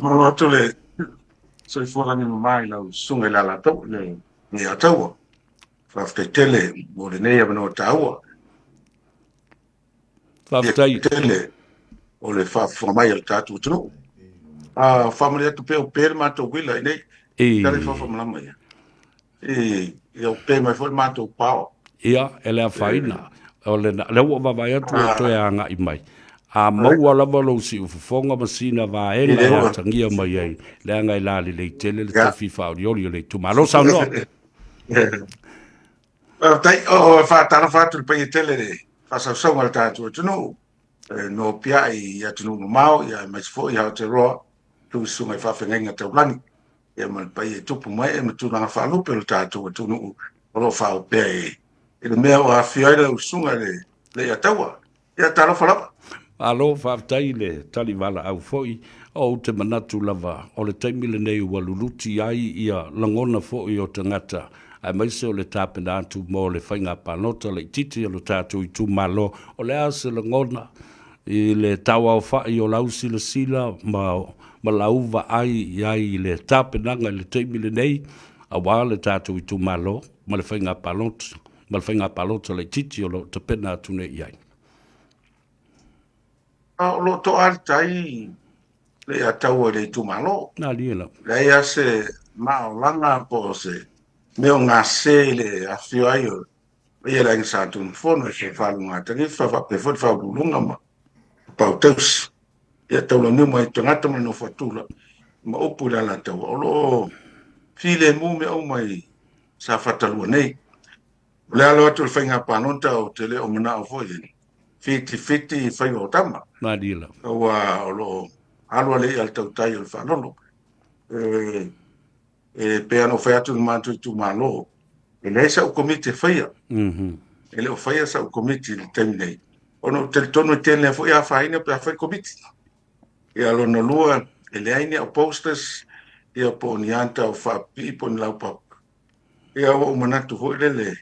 Malo atu le soifua lagi mama i lau susuga i le Alataua, le Leiataua. Faafetai tele mo lenei avanoa taua. Faafetai. Tele o le faafofoga mai a le tatou atunuu. A faamalie atu pea o pe le matou uila i nei. Tala i faafamalama ia. E, ia o pe mai foi le matou pao. Ia, e le afaina. O le, lea ua vaavaai atu ua toe agai mai. A maua lava lou siufofoga ma sina vaega e atagia mai ai, leaga e lalelei tele le tofi faaolioli o le itumalo. Saunoa. Faafetai. O e faatalofa atu i le paia tele le faasausauga a le tatou atunuu. E nopiai i atunuu mamao, ia aemaise foi i Aotearoa, tu susuga i faafeagaiga taulagi. Ia ma le paia i tupu ma ee ma tulaga faalupe o le tatou atunuu o lo o faaopea i i le mea o afifio ai lau susuga i le Leiataua. Ia talofa lava. Malo faafetai i le tali valaau foi. Ou te manatu lava o le taimi lenei ua luluti ai ia lagona foi o tagata aemaise o le tapena atu mo le faiga palota laitiiti a lo tatou itumalo. O le a se lagona i le tauaofa'i o lau silasila ma ma lau vaai i ai i le tapenaga i le taimi lenei aua le tatou itumalo ma le faiga palota ma le faiga palota laitiiti o lo o tapena atu nei i ai? A o lo o toa le tai Leiataua i le itumalo. Malie lava. Leai lava se maolaga po o se mea o gase i le afifio ai o ia le Aiga Sa Tunumafono e fia faaluga tanifa faapea foi le faauluuluga ma Pau Tausi. Ia taulauniu mai tagata ma le nofo a tula ma upu i le Alataua. O lo o filemu mea uma i Safata 2 nei. O le alo atu o le faiga palota ou te le o manao foi e fitifiti i faiva o tama. Malie lava. Aua o lo o alu alii a le tautai o le faalolo. E, e pei ona ou fai atu i le matou itumalo, e leai sau komiti e faia. E le o faia sau komiti i le taimi nei. Ona ou te talitonu e tele foi afaina pe a fai komiti. Ia lona lua, e leai ni au posters, ia po o ni ata o faapipii po o ni laupapa. Ia ua ou manatu foi lele,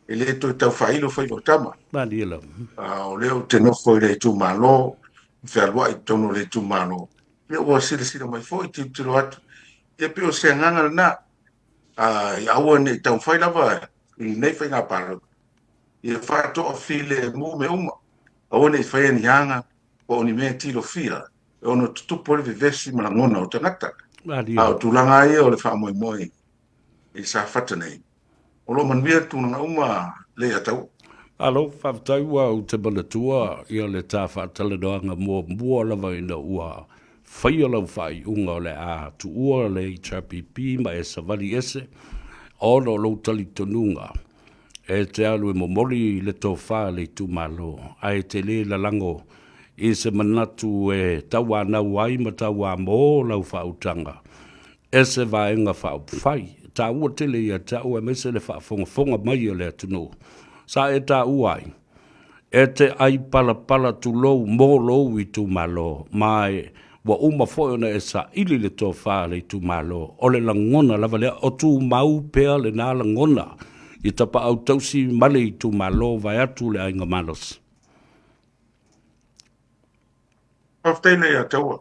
e le toe tau faailo faiva o tama. Malie lava. A o lea ou te nofo i le itumalo, fealuai i totonu o le itumalo. Ia ua silasila mai foi, tilotilo atu. Ia pei o se agaga lena. A, ia aua ne i taumafai lava i lenei faiga palota. Ia faatoafilemu mea uma. Aua ne i faia ni aga po o ni mea e tilofia e ono tutupu ai le vevesi ma lagona o tagata. A o tulaga ia o le faamoemoe i Safata nei, o lo o manuia tulaga uma Leiataua. Malo, faafetai ua ou te manatua ia le ta faatalanoaga muamua lava ina ua faia lau faaiuga o le a tuua le HRPP ma e savali ese ona o lou talitonuga e te alu e momoli le tofa a le itumalo ae te le lalago i se manatu e tauanau ai ma tauamo lau faautaga e se vaega faaupufai. E taua tele ia te au aemaise le faafogafoga mai a le atunuu sa e taua ai, e te ai palapala tulou mo lou itumalo, ma e ua uma foi ona e saili le tofa a le itumalo. O le lagona lava lea, o tumau pea lena lagona i tapaau tausi ma le itumalo vaeatu le aiga malosi. Faafetai Leiataua.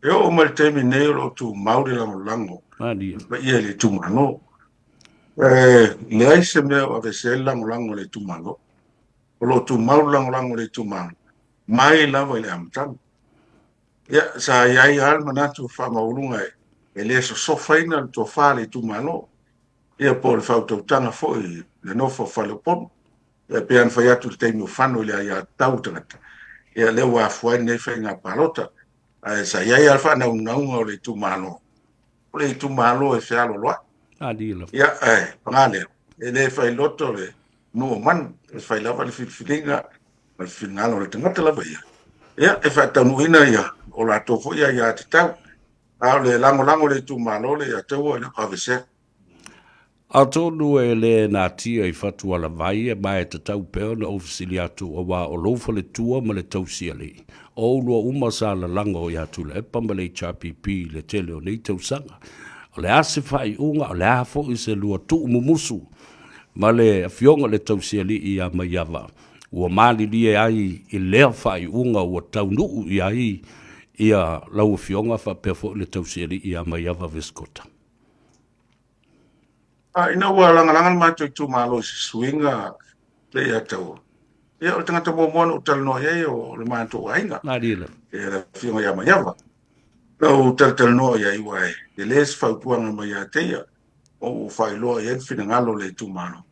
E oo mai le taimi nei o lo o tumau le lagolago paia i le itumalo. E leai se mea o aveese ai le lagolago a le itumalo. O lo o tumau le lagolago a le itumalo mai lava i le amataga. Ia, sa i ai lava le manatu faamaualuga e le sosofaina le tofa a le itumalo, ia po o le faautautaga foi i le nofo a faleupolu. Ia, pei ona fai atu i le taimi o fano i le aiatatau a tagata, ia lea ua afua ai lenei faiga palota. Ae sa i ai lava le faanaunauga o le itumalo, o le itumalo e fealoaloai. Ia, ae paga lea, e le failoto le nuu o manu, e fai lava le filifiliga ma le finagalo o le tagata lava ia. Ia, e faataunuuina ia o latou foi aiatatau, a o le lagolago i le itumalo le ia te ua e le o aveesea. Atonu e le natia i Fatualavai e ma e tatau pea ona ou fesili atu aua o lou faletua ma le tausialii, o oulua uma sa lalago ia Tuilaepa ma le HRPP i le tele o nei tausaga. O le a se faaiuga, o le a foi se lua tuumumusu ma le afioga i le tausialii ia Maiava ua malilie ai i lea faaiuga ua taunuu i ai? Ia lau Afioga faapea foi le tausialii ia Maiava Viscota. A, ina ua lagalaga le matou itumalo i se suiga le ia taua, ia o le tagata muamua na ou talanoa i ai o le matou aiga. Malie lava. Ia le Afioga ia Maiava. Na ou talatalanoa i ai aua e tele se fautuaga mai ia te ia, ma ua faailoa i ai le finagalo o le itumalo,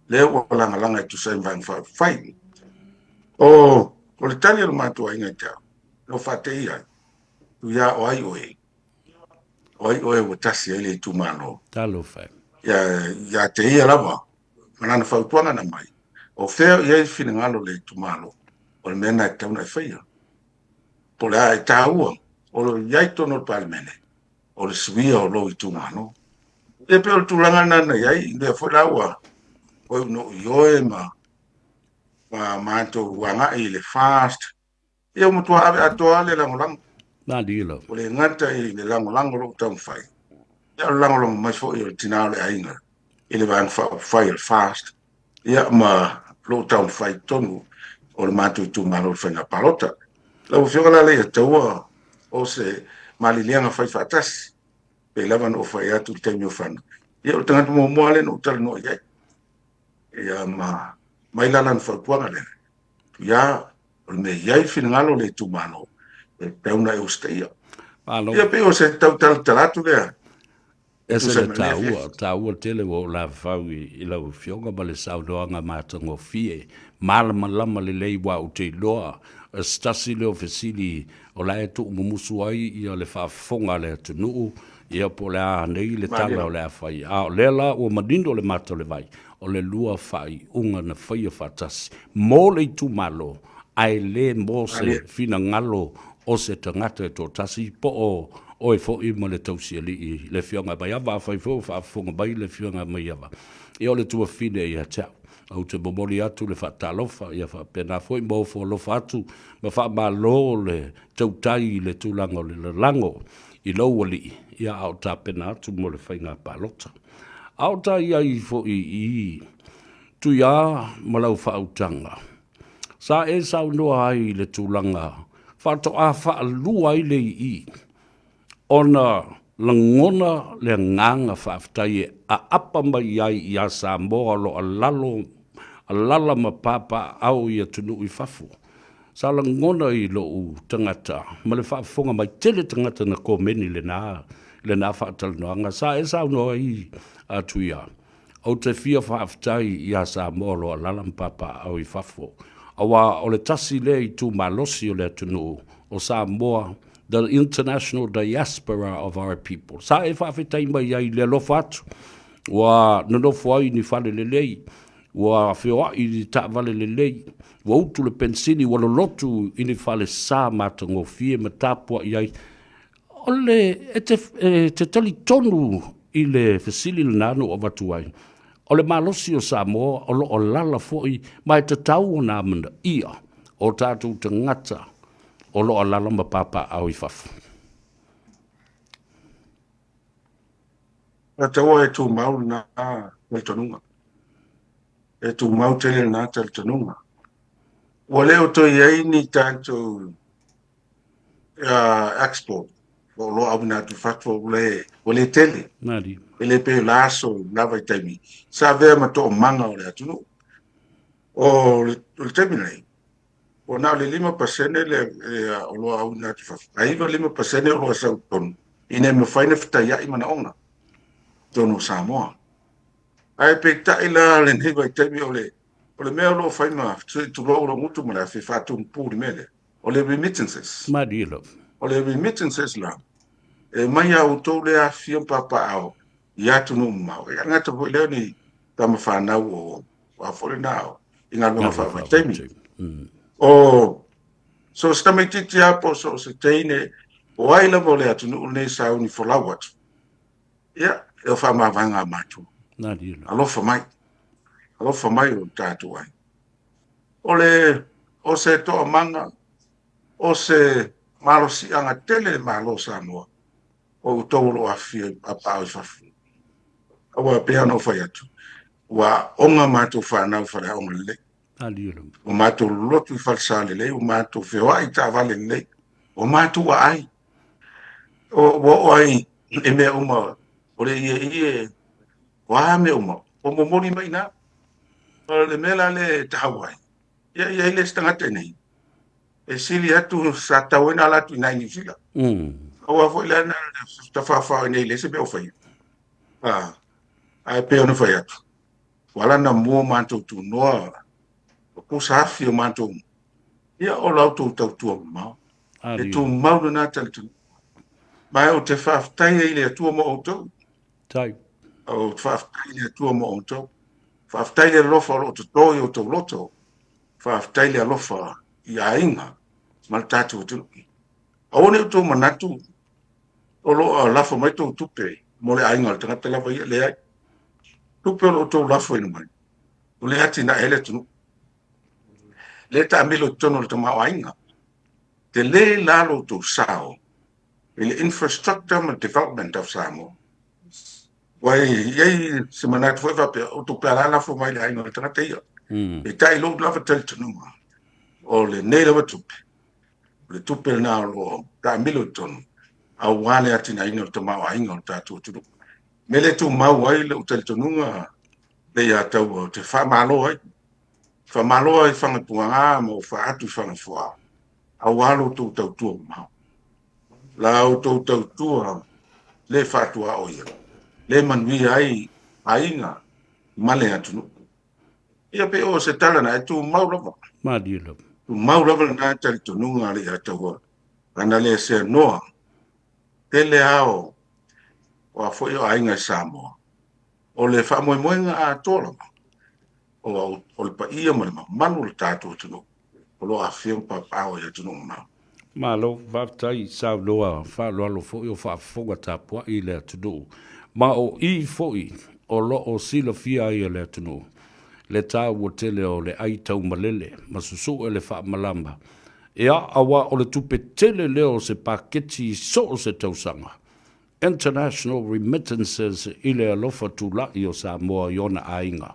lea ua lagalaga e tusa ai ma Vaega Faaupufai. O, o le tali a le matou aiga ia te au, na ou faateia ai, Tuia o ai oe? O ai oe ua tasi ai le itumalo? Talofa e. Ia, ia te ia lava, ma lana fautuaga na mai, o fea o i ai le finagalo o le itumalo, o le mea lena e tatau ona e faia. Po o le a e taua, o lo o i ai totonu o le Palemene, o le suia o lou itumalo. E pei o le tulaga lena na i ai, lea foi la ua oi no ioe ma ma matou agai i le fast. Ia ua matua ave atoa le lagolago. Malie lava. Ua le gata i le lagolago o lou taumafai, ia o le lagolago mai foi o le tina o le aiga i le Vaega Faaupufai o le FAST, ia ma lou taumafai i totonu o le matou itumalo i le faiga palota. Lau Afioga la Leiataua, o se maliliaga fai faatasi, pei lava ona ou fai atu i le taimi o fana, ia o le tagata muamua lea na ou talanoa i ai. Ia ma mai la lana fautuaga lea, ia o le mea i ai le finagalo o le itumalo, e tatau ona e usitaia. Malo. Ia pei o se tau talatala atu lea. Ese le taua, taua tele ua ou lavafau i lau Afioga ma le saunoaga matagofie, malamalama lelei aua ou te iloa o se tasi lea o fesili o la e tuumumusu ai ia le faafofoga a le atunuu, ia po o le a nei le tala o le a fai. A o lea la ua manino le mata o le vai, o le lua faaiuga na faia faatasi mo le itumalo, ae le mo se finagalo o se tagata e toatasi po o oe foi ma le tausialii le Afioga ia Maiava. Afai foi o faafofoga mai le Afioga ia Maiava, ia o le tuafafine ia te au. Ou te momoli atu le faatalofa, ia faapena foi ma ofo alofa atu ma faamalo le tautai i le tulaga o le lalago i lou alii, ia a o tapena atu mo le faiga palota. A o ta i ai foi i Tuia ma lau faautaga, sa e saunoa ai i le tulaga faatoa faalua ai le ii ona lagona le agaga faafetai e aapa mai ai ia Samoa o lo o alalo, alala ma papaaao i atunuu i fafo. Sa lagona i lou tagata ma le faafofoga mai tele tagata na komeni lena, lena faatalanoaga. Sa e saunoa ai atu ia, Ou te fia faafetai ia Samoa o lo o alaala ma papaaao i fafo, aua o le tasi lea itu malosi o le atunuu o Samoa, the international diaspora of our people. Sa e faafetai mai ai i le alofa atu, ua nonofo ai i ni fale lelei, ua feoai i ni taavale lelei, ua utu le penisini, ua lolotu i ni falesa matagofie ma tapuai ai. O le, e te, e te talitonu i le fesili lena na ou avatu ai, o le malosi o Samoa o lo o alaala foi ma e tatau ona amanaia o tatou tagata o lo o alaala ma papaaao i fafo. Taua e tumau lena talitonuga. E tumau tele lena talitonuga. Ua le o toe i ai ni tatou export o oloa auina atu i fafo ua le, ua le tele. Malie. E le pei o la aso i la vaitaimi sa avea ma toomaga o le atunuu. O le, o le taimi lenei, ua na o le 5% le oloa auina atu i fafo, ae 95% o oloa sau i totonu, ina ia mafai ona fetaiai manaoga i totonu o Samoa. Ae peitai la lenei vaitaimi o le, o le mea o lo o fai ma, tulou lou gutu ma le afi, faatumu le mea lea. O le remittances. Malie lava. O le remittances la, e mai a outou le afifio ma papaaao i atunuu mamao. E gata foi lea ni tama fanau o a foi lena o i galuega faavaitaimi. O so o se tamaitiiti lava po o so o se teine o ai lava o le atunuu lenei sauni folau atu, ia, e o faamavaega a matou. Malie lava. Alofa mai. Alofa mai o tatou ai. O le, o se toamaga, o se malosiaga tele le Malo o Samoa, o outou o lo o afifio i papaaao i fafo. Aua e pei ona ou fai atu, ua aoga matou fanau i faleaoga lelei. Ua matou lolotu i falesa lelei, ua matou feoai i taavale lelei. O matou aai, ua oo ai i mea uma o le ieie, o a mea uma, ua momoli mai i ina. O le mea la lea e taua ai, ia e i ai le isi tagata i inei, e sili atu sa tatau ai ona ala atu i ina i Niu Sila. Aua foi la na tafaofao i inei i le isi mea o faia. Ae pei ona fai atu, ua ala ona mua matou tunoa, o pusa afi o matou, ia o la outou tautua mamao. E tumau lena talitonuga. Ma ou te faafetai ai i le Atua mo outou. Tai. Ou te faafetai i le Atua mo outou. Faafetai le alofa o lo o toto i outou loto. Faafetai le alofa i aiga ma le tatou atunuu. Aua ne i outou manatu o lo o lafo mai tou tupe mo le aiga o le tagata lava ia. Leai. Tupe o lo o outou lafoina mai, o lea e atinae ai le atunuu. Lea e taamilo i totonu o le tamaoaiga. Tele la lo outou sao i le infrastructure ma le development of Samoa. Ua i ai se manatu foi faapea, o tupe a la lafo mai le aiga o le tagata ia. Peitai i lou lava talitonuga, o lenei lava tupe, o le tupe lena o lo o taamilo i totonu, aua le atinaeina o le tamaoaiga o le tatou atunuu. Mea lea e tumau ai lou talitonuga le ia taua, ou te faamalo ai. Faamalo ai Fagapuaga ma ou faatu i Fagafoa, aua lo outou tautua mamao. La outou tautua le faatuaoia, le manuia ai aiga ma le atunuu. Ia pe o se tala na e tumau lava. Malie lava. Tumau lava lena talitonuga a le ia taua. Ana le seanoa, tele ao o a foi o aiga i Samoa. O le faamoemoega atoa lava, o le paia ma le mamalu o le tatou atunuu o lo o afifio ma papaaao i atunuu mamao. Malo, faafetai saunoa faaaloalo foi o faafofoga tapuai i le atunuu. Ma o i foi o lo o silafia ai e le atunuu le taua tele o le ai taumalele ma susue le faamalama. Ia, aua o le tupe tele lea o se paketi i so o se tausaga International Remittances i le alofa tulai o Samoa i ona aiga.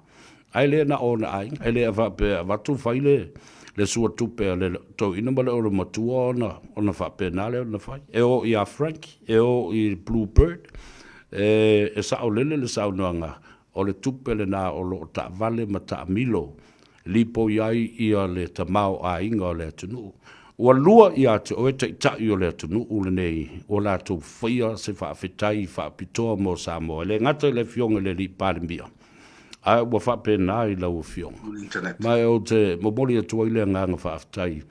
Ae le na o ona aiga, e le faapea e avatu fai le, le suatupe a le toeaina ma le olomatua ona, ona faapena lea ona fai. E o ia Frank, e o i Blue Bird, e, e saolele le saunoaga, o le tupe lena o lo o taavale ma taamilo lipoi ai ia le tamaoaiga o le atunuu. Ua lua ia te oe taitai o le atunuu lenei ua latou faia se faafetai faapitoa mo Samoa, e le gata i le Afioga i le Alii Palemia, ae ua faapena i lau Afioga. Ma ou te momoli atu ai le agaga faafetai.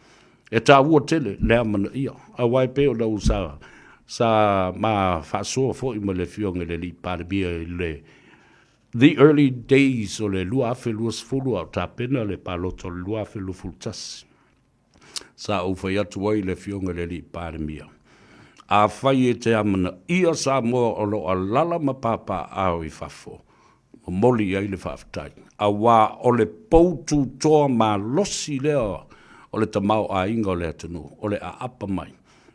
E taua tele le amanaia, aua e pei ona ou sa, sa ma faasoa foi ma le Afioga i le Alii Palemia i le The early days o le 2020 a o tapena le palota o le 2021, sa ou fai atu ai i le Afioga i le Alii Palemia, Afai e te amanaia Samoa o lo o alala ma papaaao i fafo, momoli i ai le faafetai, aua o le pou tutoa malosi lea o le tamaoaiga o le atunuu, o le aapa mai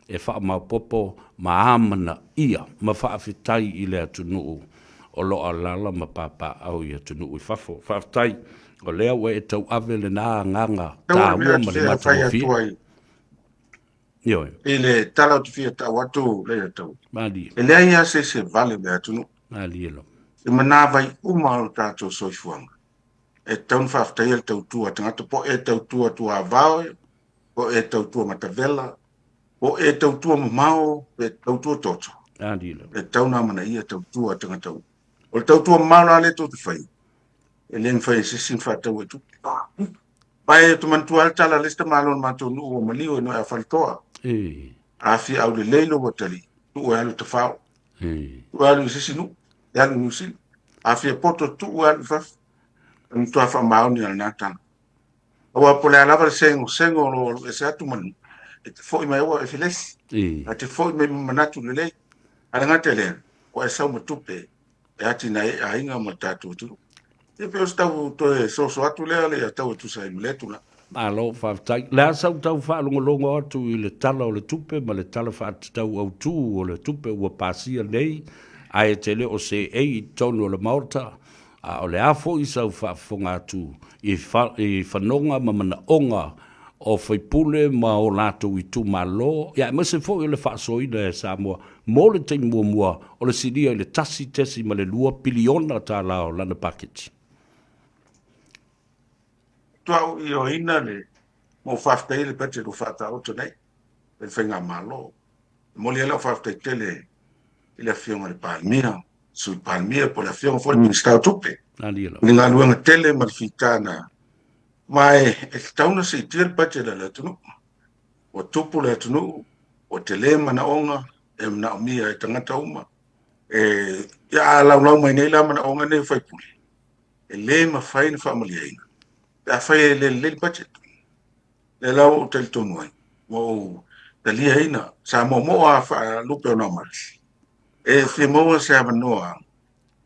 e faamaopoopo ma amanaia ma faafetai i le atunuu o lo o alaala ma papaaao i atunuu i fafo. Faafetai, o lea ua e tauave lena agaga taua ma le matagofie. Ioe. I le tala ou te fia tau atu le tau. Malie. E leai lava se isi e vale o le atunuu. Malie lava. I manavai uma o le tatou soifuaga, e tatau ona faafetaia le tautua a tagata, po o e tautua tuavao, po o e tautua matavela, po o e tautua mamao, pe tautua toto. E tatau ona amanaia tautua a tagata uma. O le tautua mamao la lea tou te faia, e le mafai e se isi ona faataua i tupe. Ma e ou te manatua lava le tala a le isi tamaloa o le matou nuu ua maliu e noe a Faletoa. A fia aulelei lou atalii, tuu e alu i Tafao. Tuu e alu i se isi nuu, e alu i Niu Sila. A fia poto, tuu e alu i fafo. E matua faamaoni lava lena tala. Aua po o le a lava le segosego o lo o alu ese atu ma le nuu, e te foi mai ua e felesi. A te foi mai ma manatu lelei. A le gata i lea, ua e sau ma tupe e atinae ai aiga ma le tatou atunuu. Ia pei o se tau toe soso atu lea le tau e tusa ai ma lea tulaga. Malo faafetai. O le a sau tau faalogologo atu i le Tala o le Tupe ma le Tala Faatatau Autu o le Tupe ua pasia nei, ae e te le o seei i totonu o le Maota, A o le a foi sau faafofoga atu i fanoga ma manaoga o faipule ma o latou itumalo, ia aemaise foi o le faasoaina e Samoa mo le taimi muamua o le silia i le $1.2 piliona tala o lana paketi. Faatoa ou ioeina le ma ou faafetaia le budget ua faataoto nei e le Faigamalo. E momoli ai lau faafetai tele i le Afioga i le Palemia, Sui Palemia po o le Afioga foi i le Minisita o Tupe i le galuega tele ma le fita na ma e tatau ona siitia le budget a le atunuu. Ua tupu le atunuu, ua tele manaoga e manaomia e tagata uma. E, ia a laulau mai nei la manaoga nei o faipule, e le mafai ona faamalieina pe afai e le lelei le budget. Lea la ua ou talitonu ai, ua ou taliaina, sa moomoo lava faalupe o naumati, e fia maua se avanoa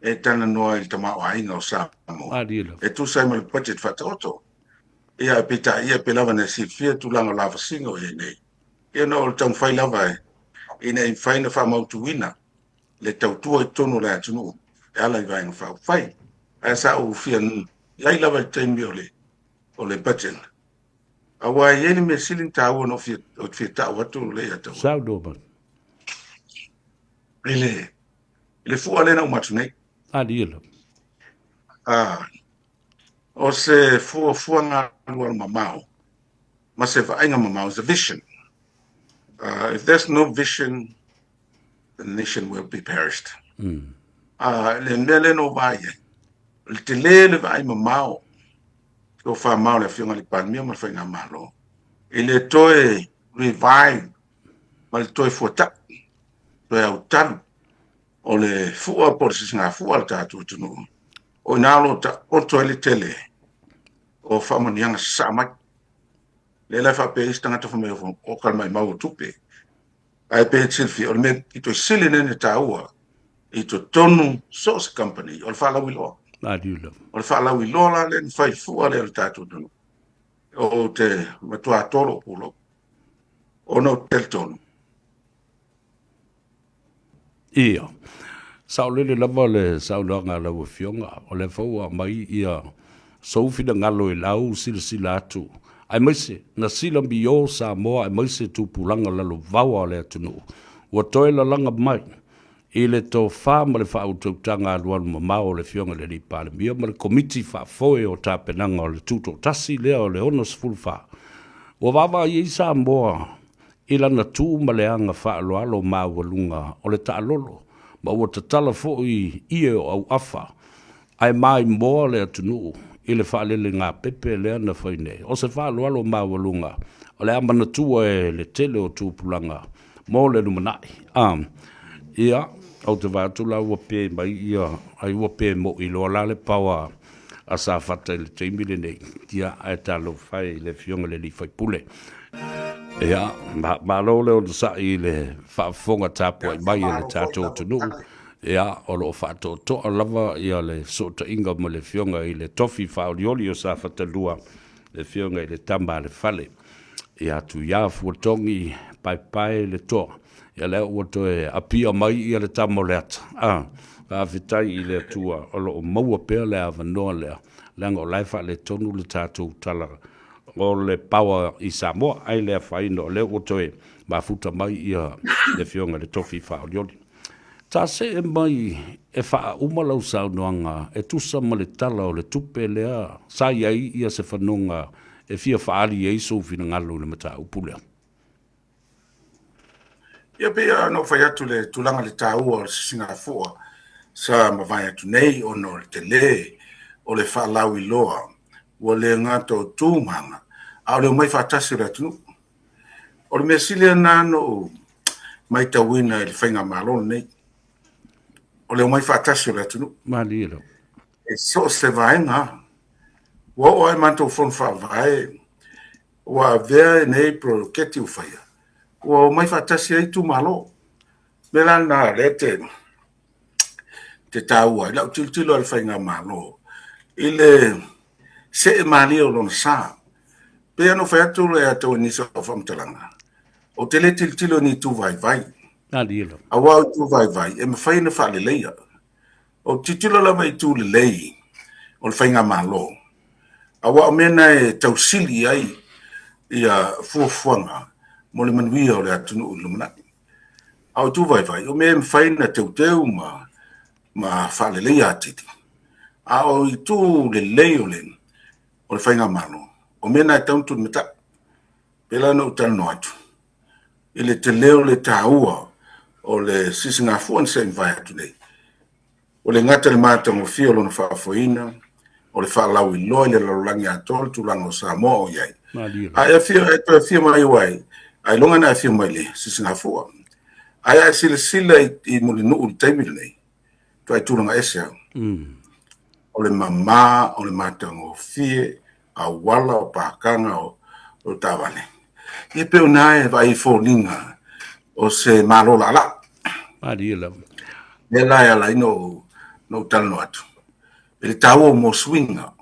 e talanoa i le tamaoaiga o Samoa e tusa ai ma le budget faataoto. Ia, peitai ia, pei lava ona silafia tulaga o lavasiga o i ai nei, ia ona o le taumafai lava ina ia mafai ona faamautuina le tautua i totonu o le atunuu e ala i Vaega Faaupufai. Ae sa ou fia i ai lava i le taimi o le o le budget. Aua e i ai le mea sili ona taua na ou fia, ou te fia tau atu le ia taua. Saunoa mai. I le, i le fua lea na uma atu nei. Alia lava. Ah, o se fuafuaga alualumamao ma se vaaiga mamao, is a vision. If there's no vision, the nation will be perished. Le mea lea na ou vaai ai, o le tele le vaai mamao, tofa mamao a le Afioga i le Palemia ma le Faigamalo, i le toe revive ma le toe fuata'i, toe autalu o le fua po o le sisigafua a le tatou atunuu, o i ina o lo o taoto ai le tele o faamanuiaga sasaa mai. Lea la e faapea isi tagata fai mai o ka le maimau o tupe. Ae pei e silafia, o le mea pito sili lea ona taua i totonu so o se company, o le faalauiloa. O le faalauiloa la lea na fai fua lea o le tatou atunuu. Ou te matua atoa lou pulou, ona ou te talitonu. Ia, saolele lava le saunoaga a lau Afioga, o lea foi ua aumai ia sou finagalo i lau silasila atu, aemaise na silamio Samoa aemaise tupulaga lalovaoa o le atunuu, ua toe lalaga mai i le tofa ma le faautautaga alualumamao o le Afioga i le Alii Palemia ma le Komiti Faafoe o Tapenaga o le Tutoatasi lea o le 64, ua vaavaai ai Samoa i lana tu ma le aga faaaloalo maualuga o le taalolo, ma ua tatala foi ie o auafa, ae maimoa le atunuu i le faalelegāpepe lea na fai nei. O se faaaloalo maualuga o le a manatua e le tele o tupulaga mo le lumanai. A, ia, ou te vaai atu la ua pe mai ia, ai ua pe mo'i loa la le paoa a Safata i le taimi lenei, ia, ae talofa e i le Afioga i le alii faipule. Ia, malo le onosai i le faafofoga tapuai mai a le tatou atunuu. Ia, o lo o faatoatoa lava ia le fesootaiga ma le Afioga i le Tofi Faaolioli o Safata 2, le Afioga i le Tama a le Fale, ia Tuia Fuatogi Paepae le Toa. Ia lea ua toe apia mai ia le tama o le ata. A, faafetai i le Atua o lo o maua pea le avanoa lea, leaga o la e faaletonu le tatou tala o le power i Samoa, ae le afaina o lea ua toe mafuta mai ia le Afioga i le Tofi Faaolioli. Ta see mai e faauma lau saunoaga e tusa ma le Tala o le Tupe lea sa i ai ia se fanoga e fia faaali ai sou finagalo i le mataupu lea. Ia pei ona ou fai atu le tulaga i le taua o le sisigafua sa mavae atu nei ona o le tele o le faalauiloa ua le gata o tu ma aga, a o le omai faatasi o le atunuu. O le mea sili lena na ou matauina i le faigamalo lenei, o le omai faatasi o le atunuu. Malie lava. E so o se vaega lava. Ua oo lava i matou fono faavae, ua avea nei poloketi ua faia, ua omai faatasi ai itumalo. O le mea la lena o lea te, te taua ai lau tilotilo a le faigamalo i le see malie o lona sa. Pei ona ou fai atu le atu i nisi o faamatalaga, ou te le tilotilo i ni itu vaivai. Aua o itu vaivai e mafai ona faaleleia. Ou te tilotilo lava i itu lelei o le faigamalo, aua o mea na e tausili ai ia fuafuaga mo le manuia o le atunuu i le lumanai. A o itu vaivai, o mea e mafai ona teuteu ma ma faaleleia atili. A o itu lelei o le o le faigamalo, o mea na e tatau ona tulimatai. Pei la ona ou talanoa atu i le tele o le taua o le sisigafua na se i mavae atu nei. Ua le gata i le matagofie o lona faafoeina, o le faalauiloa i le lalolagi atoa le tulaga o Samoa o i ai. A e afio, e toe afio mai ai, ailoga na afio mai i le sisigafua. Ae a e silasila i Mulinuu i le taimi lenei, matua tulaga ese lava. O le mama, o le matagofie, auala, o pakaga, o taavale. Ia pei o na e vaai i foliga o se Malo laalaa. Malie lava. Lea la e ala ai na ou talanoa atu i le taua mo suiga,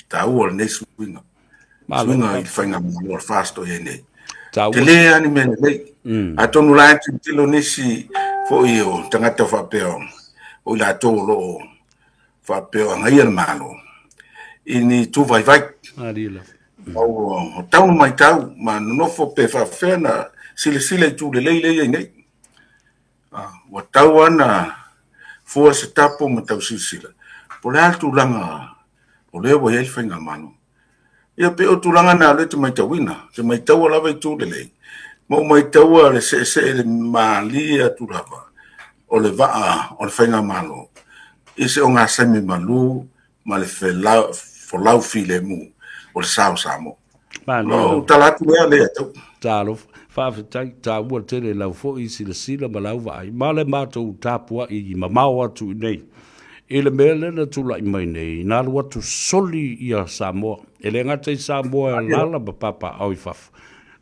taua o lenei suiga. Suiga i le faigamalo a le FAST o i ai nei. Tele lava ni mea lelei. Atonu la e tilotilo nisi foi o tagata faapea o i latou o lo o faapea o agaia le Malo i ni itu vaivai. Ua tau na matau ma nonofo pe faapefea na silasila i itu lelei lea e i ai nei. Ua tau lava na fua se tapu ma tau silasila po o le a le tulaga o lea ua i ai le faigamalo. Ia pei o tulaga na o lea e te matauina, te maitaua lava itu lelei, ma ou maitaua le seesee le malie atu lava o le vaa o le faigamalo i se ogasami malu ma le folau filemu o le sa o Samoa. Malo. O tala atu lea lea tau. Talofa. Faafetai, taua tele lau foi silasila ma lau vaai. Ma le matou tapuai mamao atu i nei. I le mea lea na tulai mai nei, na alu atu soli ia Samoa. E le gata i Samoa e alaala ma papaaao i fafo.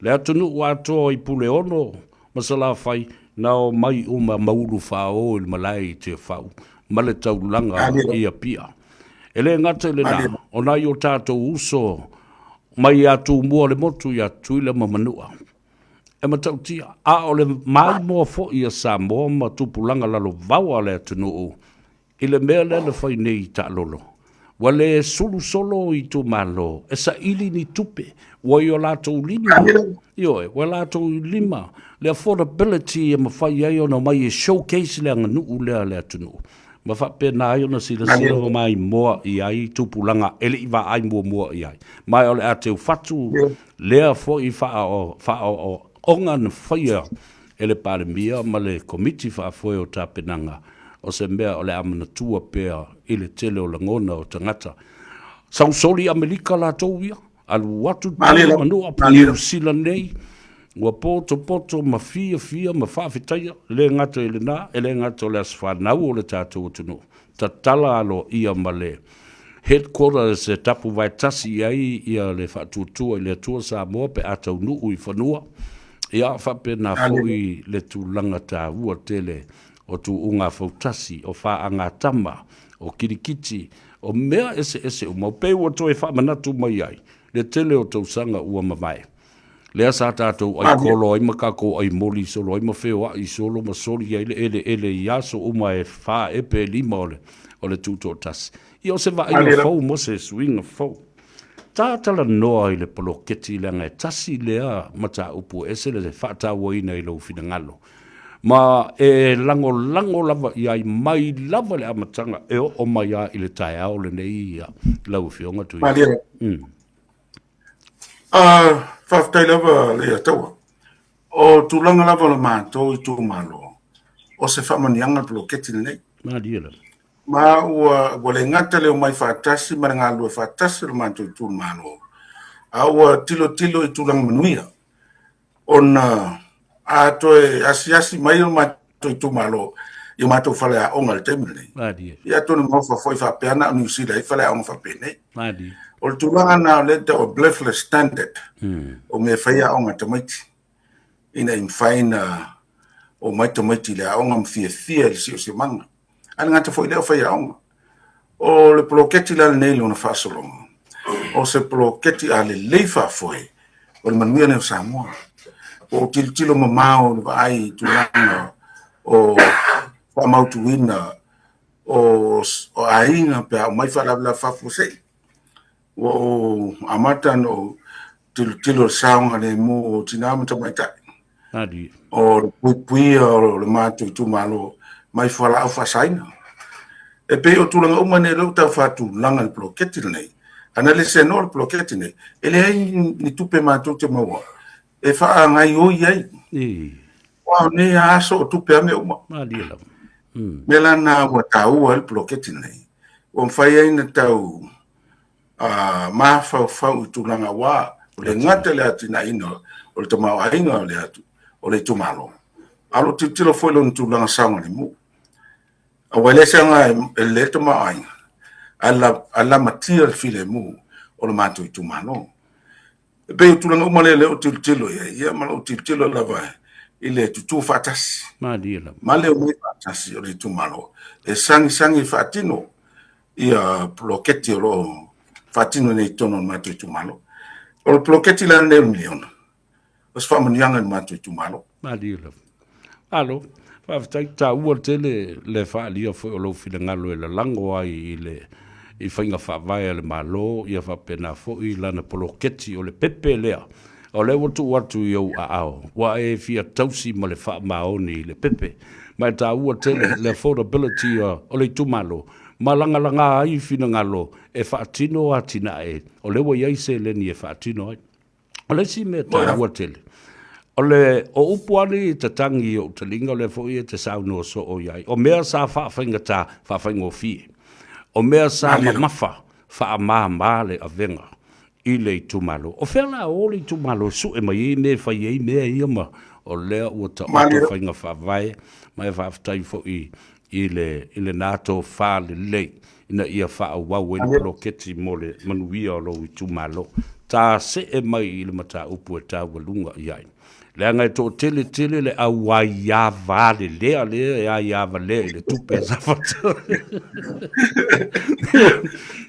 Le atunuu atoa i Puleono ma Salafai na omai uma ma ulu faaoo i le malae i Tiafau ma le taulaga i Apia. E le gata i lena, o nai o tatou uso mai ia Tumua le motu ia Tutuila ma Manua. E matautia, a o le maimoa foi a Samoa ma tupulaga lalovaoa a le atunuu i le mea lea na fai nei i taalolo. Ua le sulu solo itumalo e saili ni tupe, ua i o latou lima, ioe, ua latou lima le affordability e mafai ai ona omai e showcase le aganuu lea a le atunuu. Ma faapena ai ona silasila ma maimoa i ai tupulaga e le i vaai muamua i ai. Ma o le a teufatu lea foi faaooga na faia e le Palemia ma le Komiti Faafoe o Tapenaga, o se mea o le a manatua pea i le tele o lagona o tagata. Sausoli Amerika latou ia, alu atu Manua, Niu Sila nei, ua potopoto ma fiafia ma faafetaia, le gata i lena, e le gata o le aso fanau o le tatou atunuu, tatala aloaia ma le headquarters e tapuvaetasi i ai ia le faatuatua i le Atua Samoa pe a taunuu i fanua. Ia faapena foi le tulaga taua tele o tuuga fautasi, o faagatama, o kirikiti, o mea eseese uma, pei ua toe faamanatu mai ai le tele o tausaga ua mavae. Lea sa tatou ai kolo ai ma tatou ai moli solo ai ma feoai solo ma soli ai le eleele i aso uma e fa ea pe lima o le, o le tutoatasi. Ia o se vaaiga fou mo se suiga fou. Ta talanoa i le poloketi leaga e tasi lea mataupu e ese le faatauaina i lou finagalo. Ma e lagolago lava i ai mai lava le amataga e oo mai lava i le taeao lenei lau Afioga Tuiaana. Faafetai lava Leiataua. O tulaga lava o le matou itumalo, o se faamanuiaga le poloketi lenei. Malie lava. Ma ua le gata le omai faatasi ma le galulue faatasi o le matou itumalo, a ua tilotilo i tulaga manuia. Ona a toe asiasi mai o matou itumalo i o matou faleaoga i le taimi lenei, ia atonu maofa foi faapea na o Niu Sila i faleaoga faapenei. O le tulaga na o lea e tau o Blaffler Standard, o mea e fai aoga a tamaiti, ina ia mafai ona omai tamaiti i le aoga ma fiafia i le siosiomaga. Ae le gata foi i lea o faiaoga. O le poloketi la lenei lona faasologa, o se poloketi a lelei faafoe, o le manuia lenei o Samoa. Ua ou tilotilo mamao i le vaai i tulaga o faamautuina o aiga pe a aumai faalavelave faafuasei. Ua ou amata ona ou Tilotilo i le saogalemu o tina ma tamaitai. O le puipuia o le matou itumalo mai fualaau faasaina. E pei o tulaga uma nei o lea ua tau faatulaga i le poloketi lenei. Ana le senoa le poloketi lenei, e leai ni tupe matou te maua e faagaioi ai. Aua o nei aso o tupe a mea uma. Malie lava. Mea la na ua taua ai le poloketi lenei, ua mafai ai ona tau mafaufau i tulaga aua o le gata i le atinaeina o le tamaoaiga o le atu o le itumalo, a o lo o tilotilo foi lona tulaga saogalemu. Aua e leai se aoga e lelei le tamaoaiga, ae lamatia le filemu o le matou itumalo. E pei o tulaga uma lea lea ou tilotilo i ai, ia ma lou tilotilo lava i le tutū faatasi. Malie lava. Ma le omai faatasi o le itumalo e sagisagi e faatino ia poloketi o lo o faatino nei i totonu o le matou itumalo. O le poloketi la lenei o le miliona, o se faamanuiaga i le matou itumalo. Malie lava. Malo, faafetai taua tele le faaalia foi o lou finagalo e lalago ai i le i faiga faavae a le Malo ia faapena foi lana poloketi o le pepe lea o lea ua tuu atu i ou aao ua e fia tausi ma le faamaoni i le pepe ma e taua tele le affordability o le itumalo ma lagalaga ai finagalo e faatino atinae o lea ua i ai seleni e faatino ai. O le isi mea taua tele, o le o upu lava nei e tatagi i ou taliga, o lea foi e te saunoa soo i ai, o mea sa faafaigata, faafaigofie. O mea sa mamafa, faamama le avega i le itumalo. O fea la o le itumalo e sue mai ai mea e fai ai mea ia ma o lea ua taoto faiga faavae, ma e faafetai foi i le i lena tofa lelei ina ia faaauau ai le poloketi mo le manuia o lou itumalo. Ta see mai i le mataupu e taualuga i ai. Leaga e toatele tele le au aiā valelea lea e aiā valea i le tupe a Safata.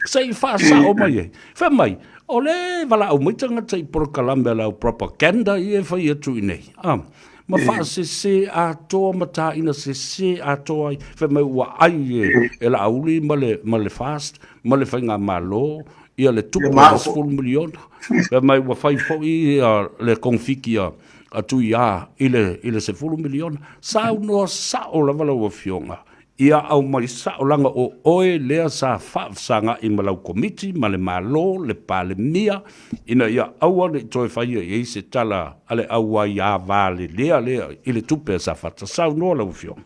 Se i faasao mai ai. Fai mai, o le valaau mai tagata i polokalame a le au propaganda ia e fai atu i nei. Ah, ma faasese atoa ma taina sese atoa ai. Fai mai ua ai e, e Laauli ma le, ma le FAST ma le Faigamalo ia le tupe o le 10 miliona. Fai mai ua fai foi ia le konfiki a, a Tuiā i le, i le 10 miliona. Saunoa sao lava lau Afioga Ia aumai sao leaga o oe lea sa faafesaga'i ma lau Komiti ma le Malo, le Palemia, ina ia aua ne i toe faia i ai se tala a le auaiāvalelea lea i le tupe a Safata. Saunoa lau Afioga.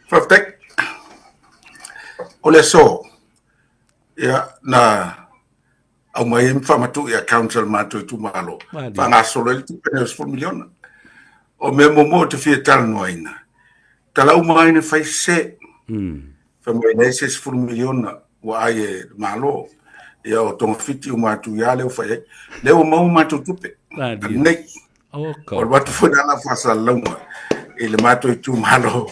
Faafetai. O le aso, ia, na aumai ai ma faamatu'i accounts a le matou itumalo, faagasolo ai le tupe nei o le 10 miliona. O mea muamua ou te fia talanoaina, tala uma ai na fai sese. Fai mai leai se 10 miliona ua ai e le Malo. Ia o togafiti uma atu ia lea ua fai ai. Lea ua maua matou tupe. Nei. O le atu foi lana faasalalauga i le matou itumalo.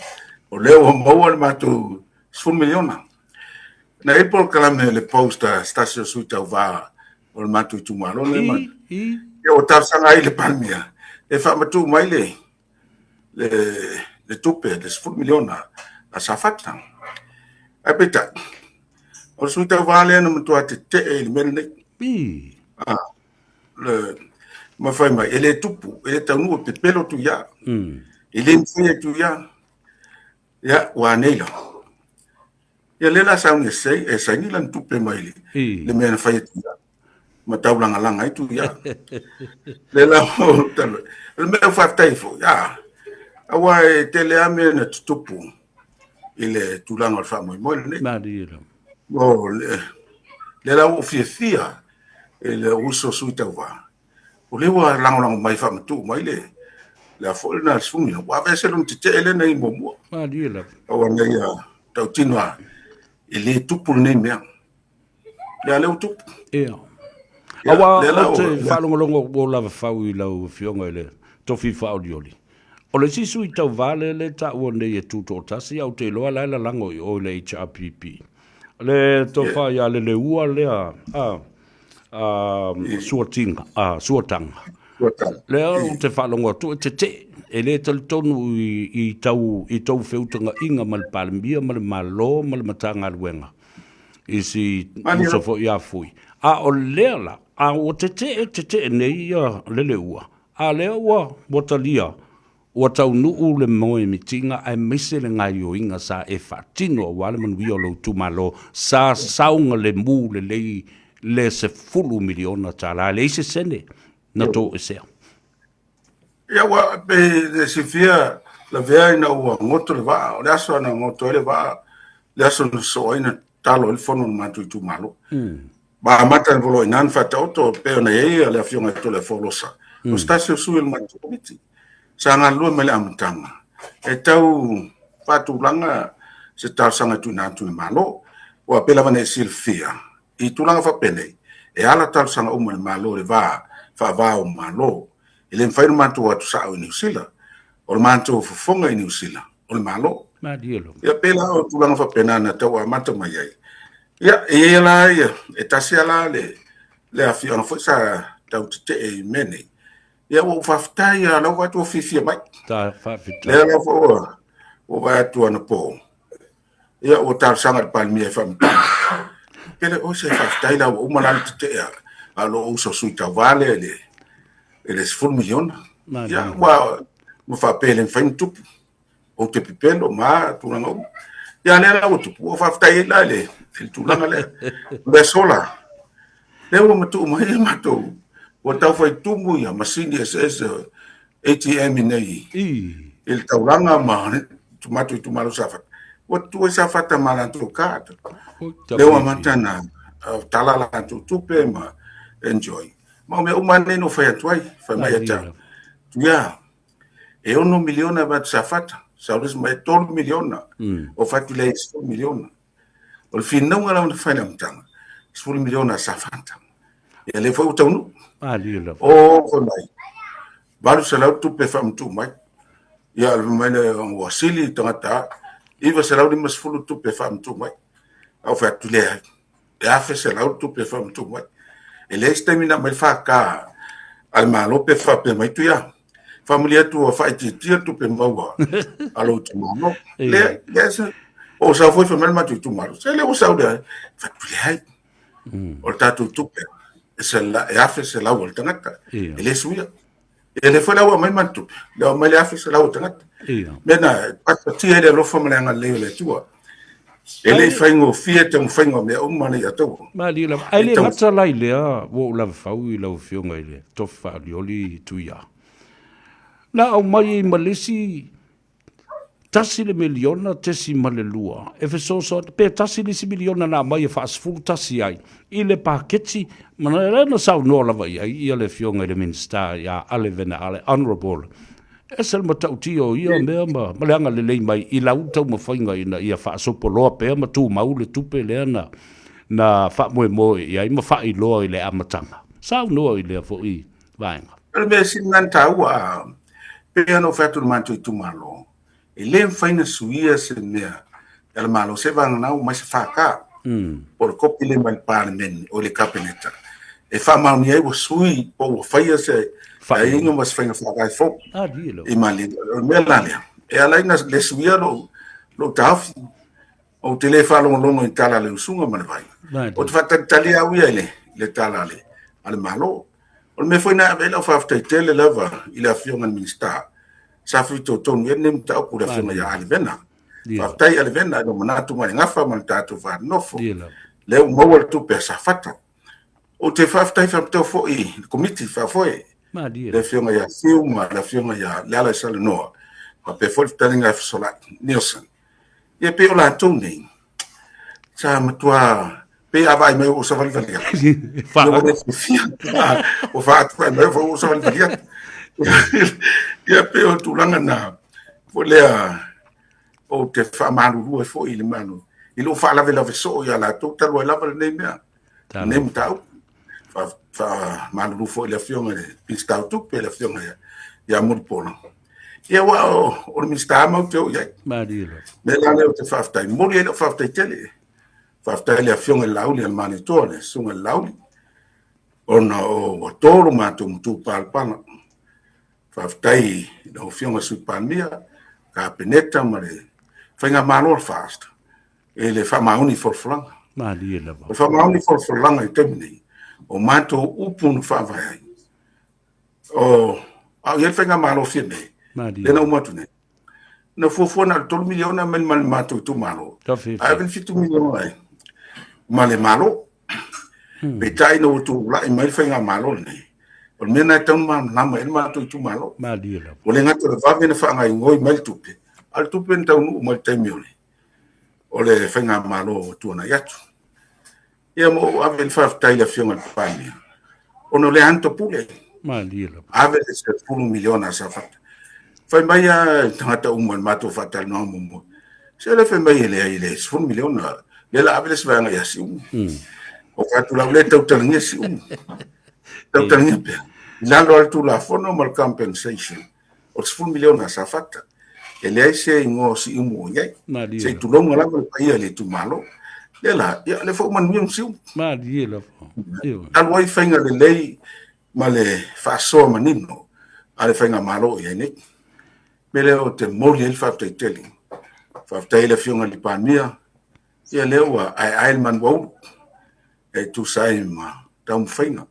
O lea ua maua le matou 10 miliona. Na i ai polokalame le post a se tasi o sui tauva o le matou itumalo lea ma ia ua talosaga ai i le Palemia e faamatuu mai le le le tupe le 10 miliona a Safata. Ae peitai, o le sui tauva lea na matua tetee i le mea lenei. Ah, le, ma fai mai, e le tupu, e le taunuu, e pepelo Tuia. E le mafai e Tuia. Ia, ua anei la. Ia lea la sauni e sei, e saini lana tupe mai le, le mea na fai atu ia. Ma taulagalaga ai tu ia. Le la o talo. O le mea faafetai foi, a, aua e tele lava mea na tutupu i le tulaga o le faamoemoe lenei. Malie lava. O le, le la ua ou fiafia i le uso sui tauva. O lea ua lagolago mai faamatuu mai le le a foi lena sumi ua aveese lona tetee lea na i muamua. Malie lava. Aua nei ia tautino a e le tupu lenei mea. Ia lea ua tupu. Ia. Aua ou te faalogologo ua lava fau i lau Afioga i le tofi faaolioli. O le isi sui tauva lea le taua nei e tutoatasi, ae ou te iloa la e lalago i o i le HRPP. Le tofa ia Leleua lea, a, Suatinga, Suataga. Lea ou te faalogo atu e tetee, e le talitonu i, i, tau, i tou feutagaiga ma le Palemia ma le Malo ma le Matagaluega i si uso foi a Fui. A o lea la, a ua tete'e tete'e nei ia Leleua, a lea ua ua talia, ua taunuu le moemitiga aemaise le gaoioiga sa e faatino aua le manuia o lou itumalo, sa saogalemu lelei le $10 miliona, e leai se sene na toesea. Ia ua pei e silafia lavea ina ua goto le vaa, o le aso na goto ai le vaa, le aso na sosoo ai na talo ai le fono a le matou itumalo. Ma amata le volo i ina na faataoto e pei ona i ai le afioga ia Toleafoa Losa, o se tasi o sui o le matou komiti. Sa galulue mai le amataga e tau faatulaga se talosaga e tuuina atu i le Malo. Aua pei lava ona e silafia, I tulaga faapenei, e ala talosaga uma i le Malo i le va faava o Malo. E le mafai ona matou o atu sao i Niu Sila. O le matou fofoga i Niu Sila, o le Malo. Ia pei la o tulaga faapena na tau amata mai ai. Ia, e i ai la ia, e tasi lava la le, le afioaga foi sa tau tetee i mea nei. Ia ua ou faafetai lava, la ua vaai atu ua fiafia mai. Ta faafetai. Lea la foi ua, ua vaai atu anapo. Ia ua talosaga i le Palemia e faamatala. Pele o se faafetai la ua uma la le tetee a lou uso sui tauva lea i le i le 10 miliona. Ia ua ua faapea e le mafai ona tupu. Ou te pepelo ma tulaga uma. Ia lea la ua tupu, ua faafetai ai la i le, i le tulaga lea. O le aso la, lea ua matuu mai ia matou, ua tau fai tumu ia masini eseese ATM i nei i le taulaga ma matou itumalo Safata. Ua tutu ai Safata ma latou card. Lea ua amata ona tala latou tupe ma enjoy. Ma o mea uma nei na fai atu ai, fai mai ia te au. Tuia, e 6 miliona e avatu Safata, sau le isi mai e 3 miliona, o fai atu lea e 10 miliona. O le finauga lava na fai i le amataga, 10 miliona a Safata. Ia lea foi ua taunuu. Malie lava. O fai mai, 800 tupe e faamatuu mai. Ia fai mai lea ua sili tagata, 950 tupe e faamatuu mai. A ou fai atu, leai, e 1100 tupe e faamatuu mai. E leai se taimi na aumai le FK a le Malo pe faapea mai, Tuia, faamalie atu ua faaitiitia tupe maua a lou itumalo. Leai, leai se... O sau foi fai mai le matou itumalo, se lea ua sau lea, fai atu, leai. O le tatou tupe, e 1100 a le tagata, e le suia. E lea foi la ua aumai matou tupe, lea ua aumai le 1100 a le tagata. Mea na, e patipatia ai le alofa ma le agalelei o le Atua. E le i faigofie taumafaiga o mea uma nei a Malie lava. Ae le gata la i lea, ua ou lavafau i lau Afioga i le Tofi Faaolioli Tuia. Na aumai ai ma le isi $1.2 e fesoasoani, pe tasi le isi miliona na aumai e faasefulu tasi ai i le paketi, ma lea na saunoa lava i ai ia le Afioga i le Minisita ia Ale Vena Ale, Honourable. Ese le matautia o ia mea ma, ma le agalelei mai i lau taumafaiga ina ia faasopoloa pea ma tumau le tupe lea na, na faamoemoe i ai ma faailoa i le amataga. Saunoa i lea foi vaega. O le mea sili lena ona taua, pei ona ou fai atu i le matou itumalo, e le mafai ona suia se mea a le Malo se vagana ua mai se FK po o le kopi lea mai le Palemene o le Kapeneta e faamaonia ai ua sui po ua faia se aiaiga ma se faiga faavae fou i maliega. O le mea la lea, e ala ai ona le suia lou taofi. Ou te le faalogologo i tala a le usuga ma le vai. Ou te faatalitali au ia i le, le tala a le, a le Malo. O le mea foi na ave ai lau faafetai tele lava i le afioga i le Minisita, sa fitoitonu i ai lenei mataupu le afioga ia Ali Vena. Faafetai Ali Vena i lou manatu ma le gafa ma le tatou va nonofo. Lea ua maua le tupe a Safata. Ou te faafetai faapitoa foi i le Komiti Faafoe, le afioga ia Fiu ma le afioga ia Lealaisalanoa, faapea foi le fetalaiga ia Fesolai Nielsen. Ia pei o latou nei, sa matua pei a vaai mai ua savalivali atu. Ia ua le fiafia. Ua faatuai mai ua savalivali atu. Ia pei o tulaga na foi lea ou te faamalulu ai foi i le Malo i lou faalavelave soo ia latou talu ai lava lenei mea, lenei mataupu. Faamalulu foi i le Afioga i le Minisita o Tupe, le Afioga ia Mulipola. Ia aua o le Minisita matou te o i ai. Malie lava. Mea la lea ou te faafetai, momoli ai lau faafetai tele. Faafetai i le Afioga i le Laauli a le Malietoa, le Susuga i le Laauli, ona ua to lo matou matupalapala. Faafetai i lau Afioga i le Sui Palemia, Kapeneta ma le Faigamalo a le FAST i le faamaoni i folafolaga. Malie lava. O le faamaoni i folafolaga i le taimi nei, O matou upu na faavae ai, o a o i ai le faigamalo Fiamē, lea na uma atu nei, na fuafua na o le $3 miliona mai ma le matou itumalo, ae ave le $7 miliona ai ma le Malo. Peitai ina ua tulai mai le faigamalo lenei, o le mea lena e tatau ona malamalama i ai le matou itumalo. Ua le gata o le vave ona faagaoioi mai le tupe, a o le tupe na taunuu mai i le taimi o le faigamalo ua tuanai atu. Ia ma ou ave le faafetai i le Afioga i le Palemia, ona o lea lava na topule. Malie lava. Ave le 10 miliona a Safata. Fai mai lava tagata uma i le matou faatalanoaga muamua, se lea fai mai e leai e le 10 miliona, lea la ave le isi vaega ia Siumu. O fai atu la, ua le tautalagia Siumu. Tautalagia pea. I lalo lava o le Tulafono ma le compensation, o le 10 miliona a Safata. E leai se igoa o Siumu o i ai. Se i tulouna lava le paia i le itumalo. Lea la, ia, lea foi ua manuia ma Siumu. Malie lava. Talu ai faiga lelei ma le faasoa manino a le faigamalo o i ai nei. Mea lea ou te momoli ai le faafetai tele. Faafetai i le Afioga i le Palemia, ia lea ua aeae le manuaulu e tusa ai ma taumafaiga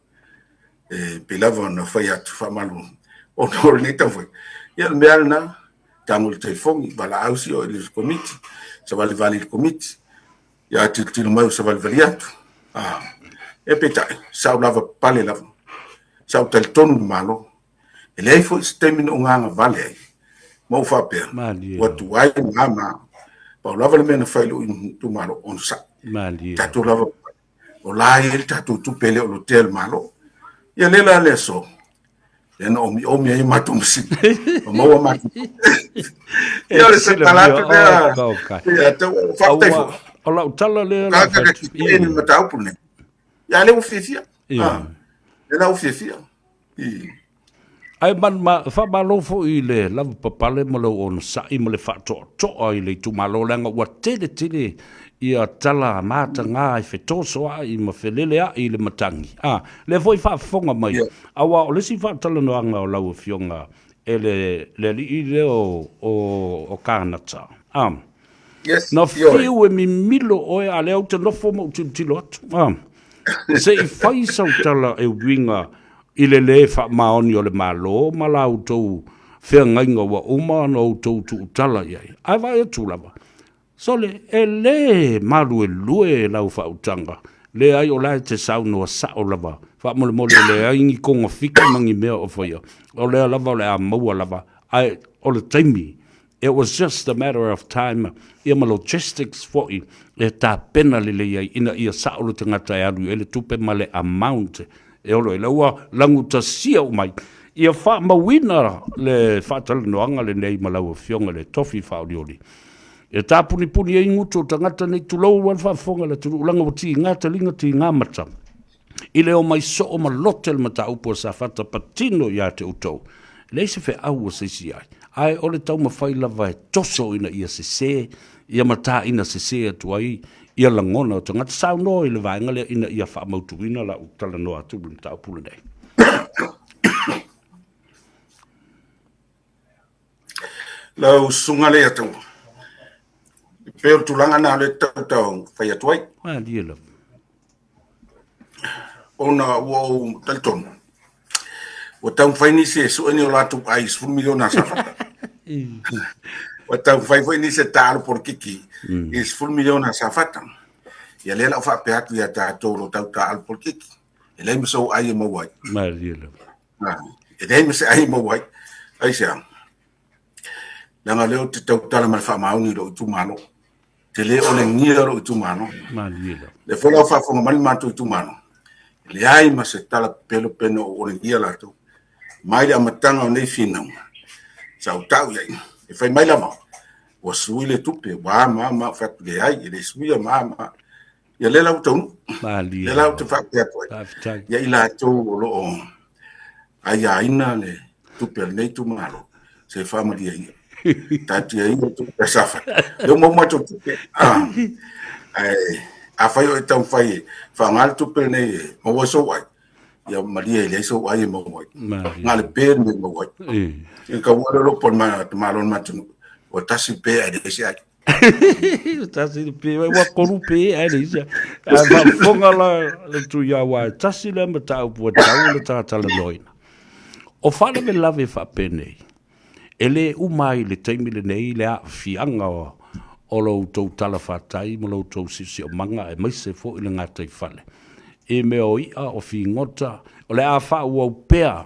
e pei lava ona fai atu faamalu ona o lenei taumafaiga. Ia o le mea lava lena, tago i le telefoni, valaau sio i le komiti, savalivali i le komiti, ia a tilotilo mai ua savalivali atu. Ah, e peitai, sa ou lavapapale lava, sa ou talitonu i le Malo. E leai foi se taimi na ou gagavale ai, ma ou faapea, ua tuai ma ma. Pau lava le mea na fai i lou itumalo, onosai. Tatou lava, o la e i ai le tatou tupe e le o lotea e le Malo. Ia lea la le aso, lea na omiomi ai matou masini, ma maua matou tupe. Ia o le tala atu lea, ia, tau, faafetai foi. O lau tala lea. O kākaka ki te ni mataupu nei. Ia lea ua fiafia. Ah, lea la ua fiafia. Ae faamalo foi i le lavapapale ma lou onosai ma le faatoatoa i le itumalo leaga ua tele tele ia tala mataga e fetosoa'i ma felelea'i i le matagi. A, lea foi faafofoga mai, aua o le isi faatalanoaga o lau Afioga e le, le alii lea o, o, o Kanata. A, Yes, na fiu e mimilo oe, a lea ou te nofo ma ou tilotilo atu. A, se i fai sau tala e uiga i le lē faamaoni o le Malo ma la outou feagaiga ua uma ona outou tuutala i ai. Ae vaai atu lava, sole, e lē maluelue lau faautaga, leai o la e te saunoa sao lava, faamolemole e leai ni togafiti ma ni mea o faia, o lea lava o le a maua lava, ae o le taimi It was just a matter of time, ia ma logistics foi e tapena lelei ai ina ia sao le tagata e alu i ai le tupe ma le amount e olo ai. La ua lagutasia uma ai. Ia faamauina le faatalanoaga lenei ma lau Afioga i le Tofi Faaolioli e tapunipuni ai gutu o tagata nei, tulou lava le faafofoga a le atunuu, leaga ua tiga taliga tiga mata. I le omai soo ma lote le mataupu a Safata patino ia te outou, e leai se feau a se isi ai, ae o le taumafai lava e toso ina ia sese, ia mataina sese atu ai ia lagona o tagata. Saunoa i le vaega lea ina ia faamautuina lau talanoa atu i le mataupu lenei. Lau susuga lea tau, e pei o le tulaga lena o lea e tau fai atu ai. Malie lava. Ona ua ou talitonu, ua taumafai nisi e sue ni o latou ai i 10 miliona a Safata. Ua taumafai foi nisi e taalo polokiki i 10 miliona a Safata. Ia lea la ou faapea atu ia tatou o lo o tau taalo polokiki, e leai ma sou ai e maua ai. Malie lava. E leai ma se ai e maua ai. Aisea? Leaga o lea ou te tautala ma le faamaoni i lou itumalo. Te le olegia lou itumalo. Malie lava. Lea foi la ua faafofoga mai le matou itumalo, e leai ma se tala pepelo pe na ou olegia latou. Mai le amataga o nei finauga, sa ou tau i ai, e fai mai lava, ua sui le tupe, ua a ma a ma, ou fai atu, leai, e le suia ma a ma a. Ia lea la ua taunuu. Malie. Lea la ou te faapea atu ai. Faafetai. Ia i latou o lo o aiaina le tupe a lenei itumalo, se faamalie ia. Taatia ia tupe a Safata. Lea ua maua matou tupe. Ah. Ae afai o e taumafai e faaaoga le tupe lenei e maua ai sou ai, ia malie e leai sou ai e maua ai. Malie. Na o le pe le mea e maua ai. E. E kaua le lopo o le malo o le matou nuu. Ua tasi le pe ae leai se ai. Tasi le pe, ua kolu pe ae le isi. Ae faafofoga la le Tuia aua e tasi lea mataupu e tatau ona ta talanoaina. O faalavelave faapenei, e le uma ai i le taimi lenei le aafiaga o lo outou talafatai ma lo outou siosiomaga aemaise foi le gataifale i mea o i'a, o figota, o le a faaauau pea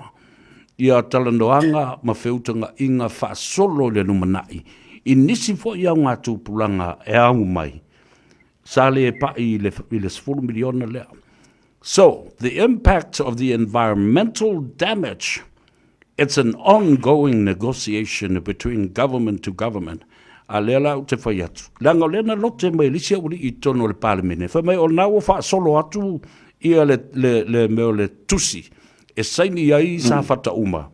ia talanoaga ma feutagaiga faasolo i le lumanai i nisi foi augatupulaga e au mai sa le pa'i i le $10 miliona lea. So, the impact of the environmental damage, it's an ongoing negotiation between government to government. A lea la ou te fai atu, leaga o lea na lote mai e le isi aualii i totonu o le Palemene, fai mai o lena ua faasolo atu ia le, le, le mea o le tusi e saini ai Safata uma,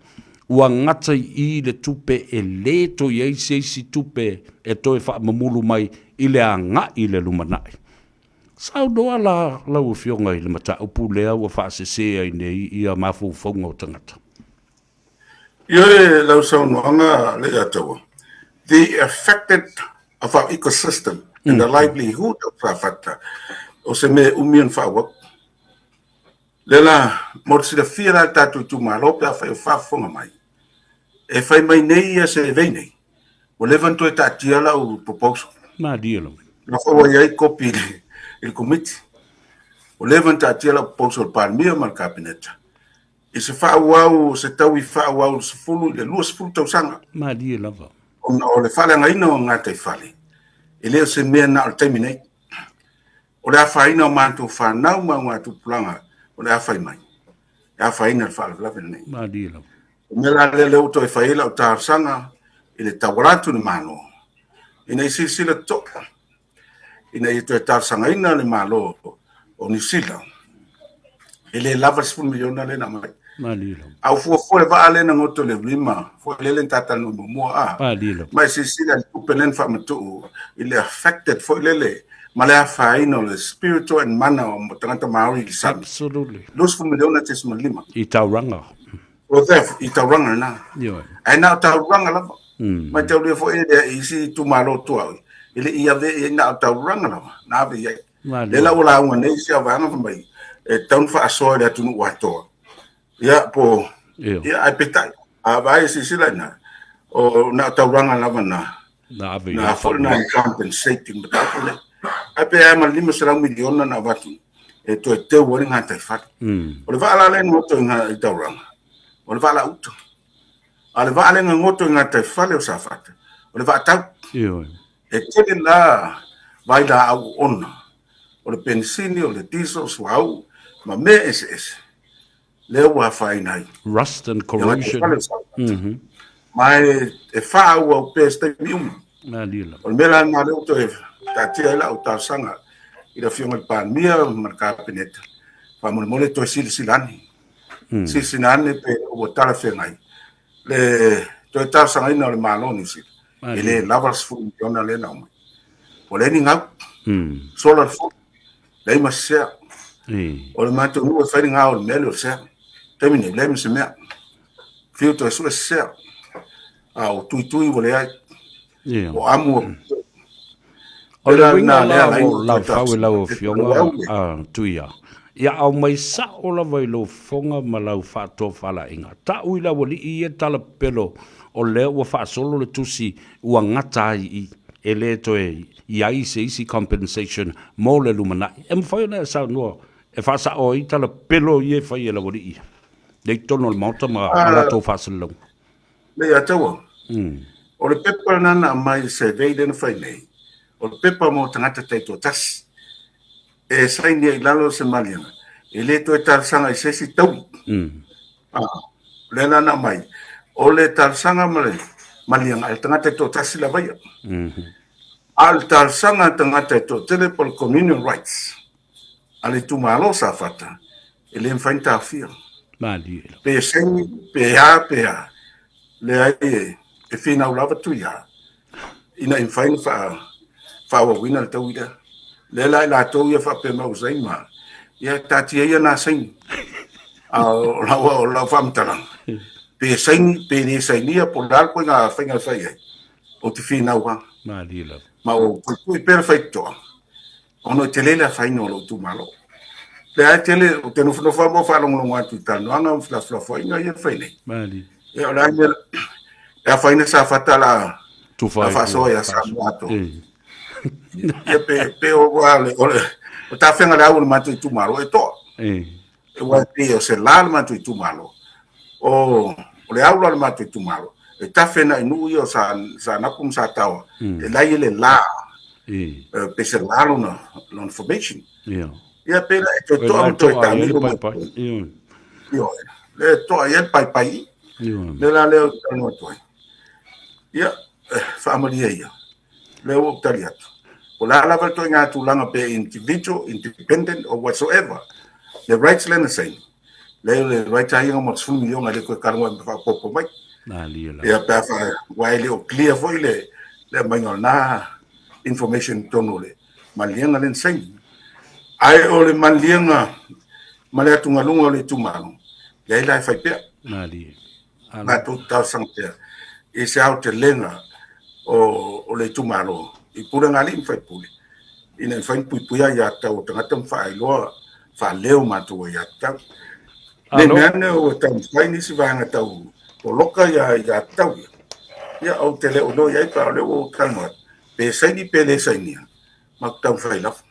ua gata i i le tupe e le toe i ai se isi tupe e toe faamamulu mai i le agai i le lumanai. Saunoa la lau Afioga i le mataupu lea ua faasese ai nei ia mafaufauga o tagata. Ioe lau saunoaga Leiataua, the affected of our ecosystem and the livelihood of Safata, o se mea e umi ona faaauau. Lea la, mo le silafia la e le tatou itumalo pe afai o faafofoga mai, e fai mai nei ia survey nei, ua leva ona toe taatia lau proposal. Malie lava. Na foi ua i ai kopi i le Komiti. Ua leva ona taatia lau proposal i le Palemia ma le Kapeneta i se faaauau, se taui faaauau i le 10 i le 20 tausaga. Malie lava. Ona o le faaleagaina o gataifale, e le o se mea na o le taimi nei. O le afaina o matou fanau ma augatupulaga o le a fai mai, e afaina i le faalavelave lenei. Malie lava. O le mea la lea lea ua toe fai ai lau talosaga i le tauala atu i le Malo, ina ia silasila totoa, ina ia toe talosagaina le Malo o Niu Sila, e le lava le $10 miliona lea na aumai. Malie lava. A ua fuafua le vaa lea na goto i Leulima, foi lele na ta talanoa muamua, a. Malie lava. Ma e silasila i le tupe lea na faamatuu i le affected foi lele ma le afaina o le spiritual and mana o tagata Māori i le sami. Absolutely. 20 miliona tesima lima. I Tauranga. O te, i Tauranga lena. Ioe. Ae na o Tauranga lava. Mataulia foi e lea i isi itumalo tuaoi, e le i ave i ai na o Tauranga lava, na ave i ai. Lea la ua lauga nei si au vaega fai mai, e tatau ona faasoa i le atunuu atoa. Ia, po, ia, ae peitai, a vaai e silasila i ina, o na o Tauranga lava na, na ave na foi na compensate i mataupu lea. Ae pe a ma le 500 miliona na avatu e toe teu ai le gataifale. O le vaa la lea na goto i Tauranga, o le vaa lauta. A o le vaa lea na goto i gataifale o Safata, o le vaa tau. Ioe. E tele la vailaau oona, o le penisini, o le diesel, suauu ma mea eseese lea ua afaina ai. Rust and corrosion. Ma e faaauau pea i se taimi umi. O le mea la lena lea ua toe taatia ai lau talosaga i le Afioga i le Palemia ma le Kapeneta, faamolemole toe silasila ane. Silasila ane pe ua talafeagai le toe talosagaina o le Malo o Niu Sila, e le lava le 10 miliona lea na aumai. Ua leai ni gau, sola le fono, leai ma se sea. O le matou nuu e fai le gao o le mea lea o le sea. Taimi nei, leai ma se mea. Fiu toe sue se sea. A o tuitui ua leai. O amu ua O le uiga la o lau fau e lau Afioga a Tuia, ia aumai sao lava i lou fofoga ma lau faatofalaiga. Tau i le aualii ia tala pepelo o lea ua faasolo le tusi ua gata ai i i, e le toe i ai se isi compensation mo le lumanai. E mafai ona e saunoa e faasao ai tala pepelo ia e fai e le aualii ia nei i totonu o le Maota ma latou faasalalauga. Leiataua, o le pepa lena na aumai i le survey lea na fai nei, o le pepa mo tagata taitoatasi. E saini ai i lalo se maliega, e le toe talosaga i se isi taui. Lea la na aumai, o le talosaga ma le maliega a le tagata taitoatasi lava ia. A o le talosaga a tagata e toatele po o le communal rights a le itumalo o Safata, e le mafai ona taofia. Malie lava. Pe saini, pe a, pe a, leai e, e finau lava Tuia ina ia mafai ona faa, faaauauina le taui lea. Lea la i latou ia faapea mai ua saini ma, ia taatia ia nā saini. A o lau, o lau faamatalaga, pe saini, pe le sainia, po o le a le ituaiga faiga e fai ai, ou te finau lava. Malie lava. Ma ua ou puipui pea le faitotoa, ona e tele le afaina o lou itumalo. Lea e tele, ou te nofonofo lava ma faalogologo atu i talanoaga ma felafolafoaiga ia e fai nei. Ia, o le a le mea e afaina Safata la Tufa la faasoa ia Samoa atoa. Ia pe o o le o tafega le au o le matou itumalo e toa. Aua e pei o se la le matou itumalo. O le au la o le matou itumalo, e tafe agai i nuu ia o Saanapu ma Sataoa, e la e i ai le la, pe se la lona formation. Ia pe la e toe toa ma toe taamilo mai. Ioe, lea e toa i ai le paepae i. Le la lea ou te talanoa atu ai. Ia, faamalie ia. Lea ua ou tali atu. O le a lava le ituaiga tulaga pe individual, independent or whatsoever, le rights lea na saini, lea le right lava ia mo le 10 miliona e le toe talanoa ma faaopoopo mai. Ia pe a fa, aua e le o clear foi le aumaiga o lena information i totonu o le maliega lea na saini. Ae o le maliega ma le atugaluga o le itumalo, leai la e fai pea. Matou talosaga pea i se aotelega o le itumalo i pulega a alii ma faipule ina ia mafai ona puipuia aiatatau a tagata ma faailoa faaleo matou aiatatau. Ne i mea ane ua taumafai nisi vaega tau poloka aiatatau ia, ia ou te le o iloa i ai pe a o lea ua ou talanoa atu, pe saini pe le sainia, matou taumafai lava.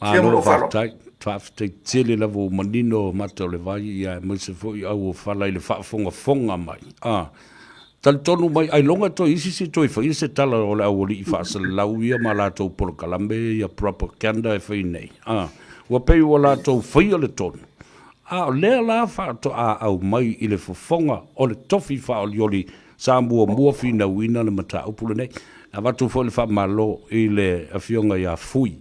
Malo faafetai, faafetai tele lava ua manino mata o le vai, ia aemaise foi au o fala i le faafogafoga mai. A talitonu mai ailoga toe isi se toe faia se tala o le aualii faasalalau ia ma latou polokalame ia propaganda e fai nei. A ua pei ua latou faia le tonu, a o lea la faatoa aumai i le fofoga o le tofi faaolioli Sa muamua finauina le mataupu lenei. E avatu foi le faamalo i le Afioga ia Fui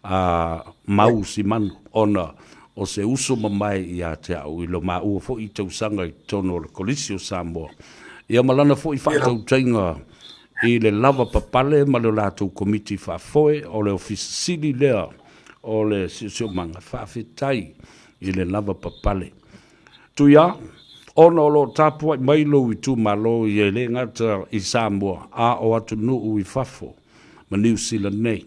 a Mau Simanu ona o se uso mamae ia te au i lo maua foi tausaga i totonu o le Kolisi o Samoa. Ia ma lana foi faatautaiga i le lava papale ma le latou Komiti Faafoe o le Ofisa Sili lea o le Siosiomaga. Faafetai i le lava papale. Tuia, ona o lo o tapuai mai lou itumalo ia e le gata i Samoa, a o atunuu i fafo ma Niu Sila nei.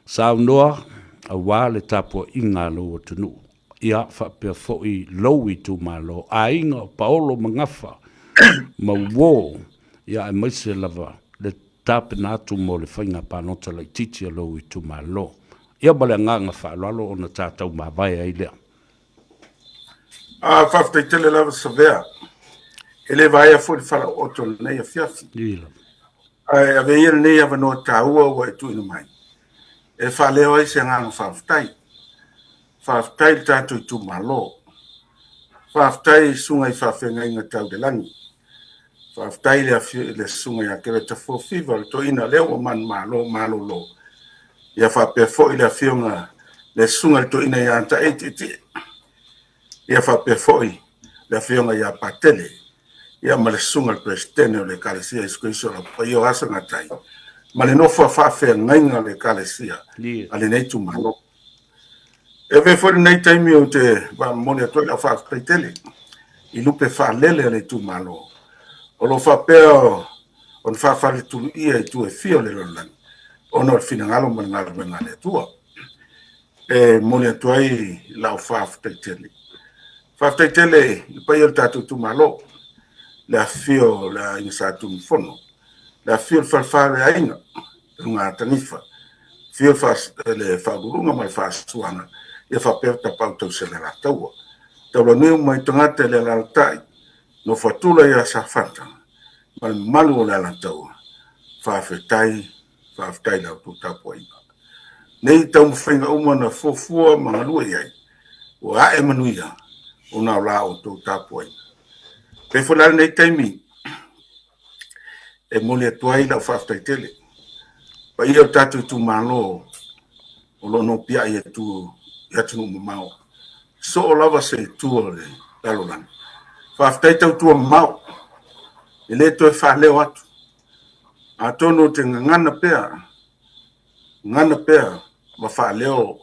Saunoa aua le tapuaiga a lou atunuu, ia faapea foi lou itumalo, aiga o Paolo ma Gafa ma uo, ia aemaise lava le tapena atu mo le faiga palota laitiiti a lou itumalo. Ia ma le agaga faaaloalo ona tatou mavae ai lea. A, faafetai tele lava Savea. E le vaea foi le falaooto o lenei afiafi. Ae avea ia lenei avanoa taua ua e tuuina mai e faaleo ai se agaga faafetai. Faafetai i le tatou itumalo. Faafetai i susuga i faafeagaiga tau le lagi. Faafetai i le susuga ia Kereta Fuafiva, le toeaina lea ua manumalo malolo. Ia faapea foi le afioga le susuga i le toeaina ia Taei Tietie. Ia faapea foi le afioga ia Patele, ia ma le susuga i le Peresetene o le Ekalesia Iesu Keriso o le Paia o Asagatai, ma le nofo a faafeagaiga a le Ekalesia a lenei itumalo. E avea foi lenei taimi ou te faamomoli atu ai lau faafetai tele i lupe faalele a le itumalo o lo o faapea ona faafaletuluia i itu e fia o le lalolagi ona o le finagalo ma le galuega a le Atua. E momoli atu ai lau faafetai tele. Faafetai tele i le paia o le tatou itumalo, le afifio o le Aiga Sa Tunumafono, le afifio o le Falefa o le Aiga, luga Tanifa, afio le Faauluuluga ma le Faasuaga, ia faapea Tapaau tausi a le Alataua. Taulanui uma i tagata i le alaalatai, nofo atula ia Safata ma le mamalu o le Alataua. Faafetai, faafetai i la outou tapuaiga. Nei taumafaiga uma na fuafua ma galue i ai, ua ae manuia ona o la outou tapuaiga. Pei foi la lenei taimi, e momoli atu ai lau faafetai tele. Paia o le tatou itumalo o lo o nopiai atu i atunuu mamao. Soo lava se itu o le lalolagi. Faafetai tautua mamao, e le toe faaleo atu. Atonu ou te gagana pea gana pea ma faaleo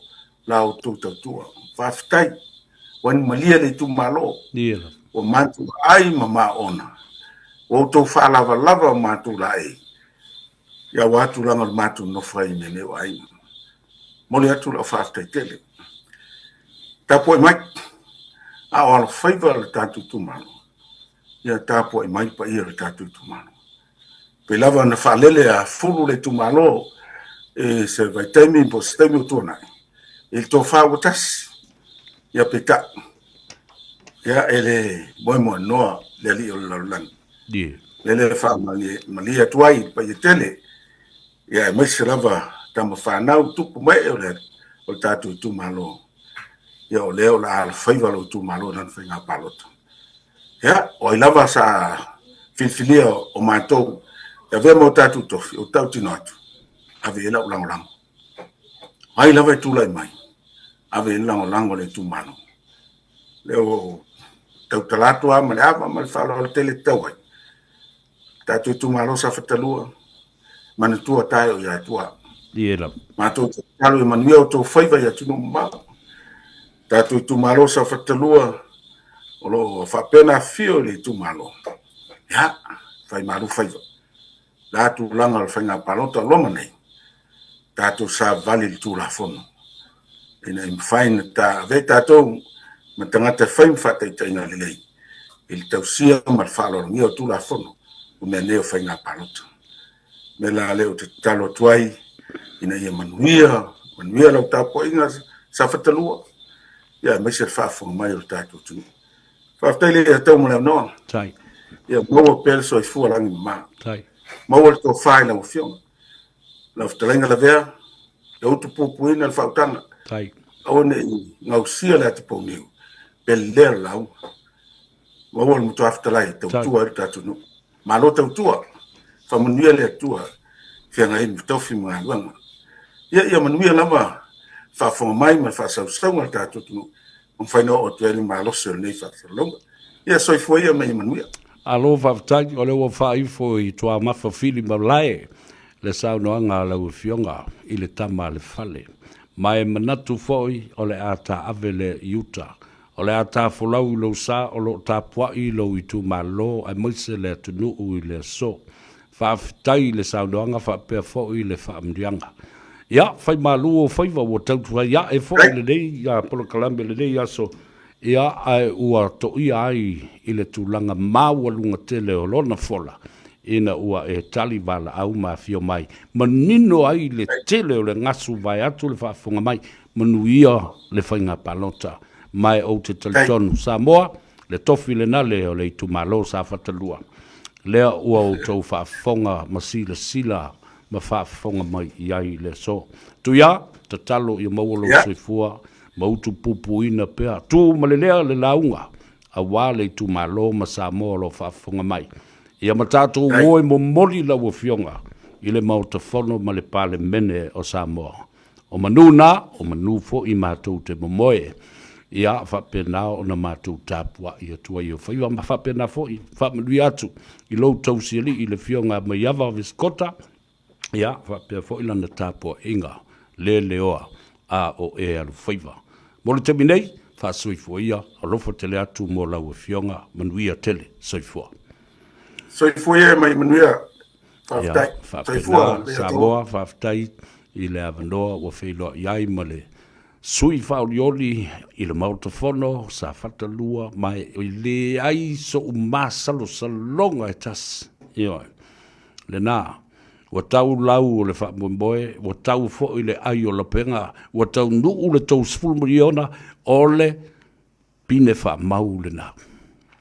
la outou tautua. Faafetai, ua malie le itumalo, ua matou ai ma maona, ua outou faalavalava o matou laei. Ia aua tulaga o le matou nofo ai i mea nei o aiga. Momoli atu lau faafetai tele. Tapuai mai, a o alofaiva le tatou itumalo, ia tapuai mai le paia o le tatou itumalo. Pei lava ona faalele a fulu le itumalo i se vaitaimi po o se taimi ua tuanai, i le tofa ua tasi, ia peitai, ia e le moemoenoa le alii o le lalolagi. Le lea faamalie atu ai i le paia tele, ia aemaise lava tama fanau tupu ma ee o le o le tatou itumalo. Ia o lea o le a alofaiva lou itumalo i lana faiga palota. Ia, o ai lava sa filifilia o matou e avea ma o tatou tofi, ou te tautino atu, ave i ai lau lagolago. O ai lava e tulai mai, ave i ai le lagolago a le itumalo. Lea ua ou tautala atu lava ma le ava ma le faaaloalo tele e tatau ai. Tatou itumalo Safata 2, manatua tae o ia Atua. Ie lava. Matou te tatalo ia manuia outou faiva i atunuu mamao. Tatou itumalo Safata 2, o lo o faapea ona afifio i le itumalo. Ia, fai malu faiva. La tulaga o le faiga palota o loma nei, tatou savavali i le Tulafono ina ia mafai ona avea tatou ma tagata e fai ma faataitaiga lelei i le tausia ma le faaaloalogia o Tulafono o mea nei o faiga palota. O le mea la lea ou te tatalo atu ai ina ia manuia, manuia lau tapuaiga Safata 2, ia aemaise le faafofoga mai o le tatou atunuu. Faafetai le Atua mo le avanoa. Tai. Ia maua pea le soifua lagi mama. Tai. Maua le tofa i lau Afioga. Lau fetalaiga Lavea, le utu puipuiina le faautaga. Tai. Aua ne i gausia le atipouniu, pele lea le lauga. Maua le matua fetalai e tautua ai le tatou nuu. Malo tautua, faamanuia le Atua feagai ma tofi ma galuega. Ia, ia manuia lava faafofoga mai ma le faasausauga a le tatou atunuu, ua mafai ona oo atu ai le malosi o lenei faasalalauga. Ia, soifua ia ma ia manuia. Malo faafetai, o lea ua faaifo i Tuamafa Fili Malae le saunoaga a lau Afioga i le tama a le fale. Ma e manatu foi o le a taave lea i uta. O le a ta folau i lou sa o lo o tapuai i lou itumalo aemaise le atunuu i le aso. Faafetai i le saunoaga faapea foi le faamanuiaga. Ia, fai malu ou faiva ua taumafai ae foi lenei polokalame i lenei aso, ia, ae ua toia ai i le tulaga maualuga tele o lona fola ina ua e tali valaau ma afio mai, manino ai le tele o le gasu vaeatu le faafofoga mai, manuia le faiga palota. Ma e ou te talitonu, Samoa, le tofi lena le o le itumalo Safata 2, lea ua outou faafofoga ma silasila ma faafofoga mai i ai i le aso. Tuia, tatalo ia maua lou soifua ma utupupuina pea, tu ma le lea le lauga aua le itumalo ma Samoa o lo o faafofoga mai. Ia ma tatou o e momoli lau Afioga i le Maota Fono ma le Palemene o Samoa. O manu na, o manu foi matou te momoe. Ia faapena ona matou tapuai atu ai o faiva ma faapena foi faamanuia atu i lou tausialii le Afioga Maiava Visikota, ia faapea foi lana tapuaiga leleoa a o e alofaiva. Mo le taimi nei, faasoifua ia, alofa tele atu mo lau Afioga, manuia tele, soifua. Soifua ia ma ia manuia. Faafetai. Faapena Samoa, faafetai i le avanoa ua feiloai ai ma le sui faaolioli i le Maota Fono Safata 2, ma e leai so'u masalosaloga e tasi. Ioe. Lena, ua tau lau o le faamoemoe, ua tau foi le ai o lapega, ua taunuu le 30 miliona, o le pine faamau lena.